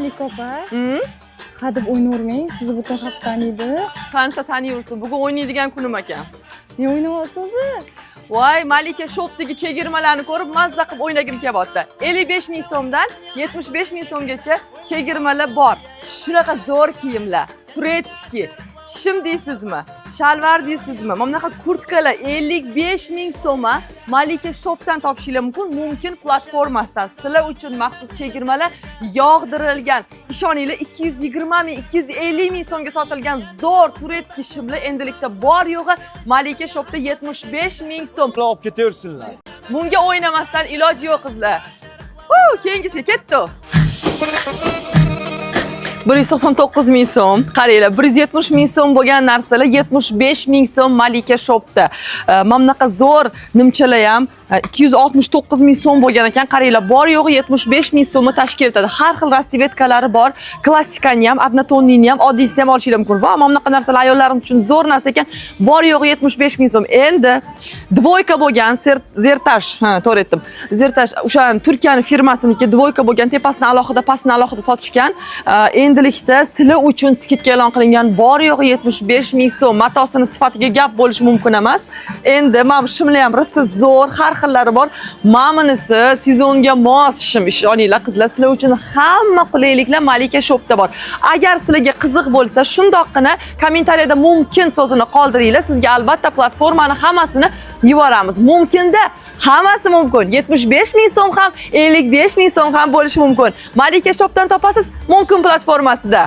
Malika opa. Ha deb o'ynayvermang, sizni butun xalq taniydi. Tansa taniyversin. Bugun o'ynaydigan kunim ekan. Ne o'ynayapsiz o'zi? Voy, Malika Shopdagi chegirmalarni ko'rib mazza qilib o'ynagim kelyapti. 55 ming so'mdan 75 ming so'mgacha chegirmalar bor. Shunaqa zo'r kiyimlar. Турецкий. Shim deysizmi? Shalvar deysizmi? Mana bunaqa kurtkalar 55 ming so'ma Malika Shopdan topishinglar mumkin, mumkin platformasidan. Sizlar uchun maxsus chegirmalar yog'dirilgan. Ishoninglar, 220 ming, 250 ming so'mga sotilgan zo'r турецкий shimlar endilikda bor yo'g'i Malika Shopda 75 ming so'm. Olib ketaversinlar. Bunga o'ynamasdan iloji yo'q, qizlar. Huu, keyingisiga ketdi. 199 ming so'm. Qaranglar, 170 ming so'm bo'lgan narsalar 75 ming so'm Malika Shopda. Mana bunaqa zo'r nimchalar ham 269 ming so'm bo'lgan ekan. Qaranglar, bor yo'g'i 75 ming so'mni tashkil etadi. Har xil расцветка lari bor. Klassikani ham, однотонный ni ham, oddiysini ham olishinglar mumkin. Va mana bunaqa narsalar ayollarimiz uchun zo'r narsa ekan. Bor yo'g'i 75 ming so'm. Endi двойка bo'lgan Zertash, ha, to'g'ri aytdim. Zertash o'sha Turkiyani firmasiniki двойка bo'lgan, tepasini alohida, pastini alohida sotishgan. Endilikda sizlar uchun скидка e'lon qilingan, bor yo'g'i 75 ming so'm. Matosini sifatiga gap bo'lishi mumkin emas. Endi mana bu shimlar ham rosa zo'r, har xillari bor. Mana bunisi sezonga mos shim, ishoninglar qizlar, sizlar uchun hamma qulayliklar Malika Shopda bor. Agar sizlarga qiziq bo'lsa, shundoqqina kommentariyada "mumkin" so'zini qoldiringlar, sizga albatta platformani hammasini yuboramiz. Mumkinda hammasi mumkin. 75 ming so'm ham, 55 ming so'm ham bo'lishi mumkin. Malika Shopdan topasiz, mumkin platformasida.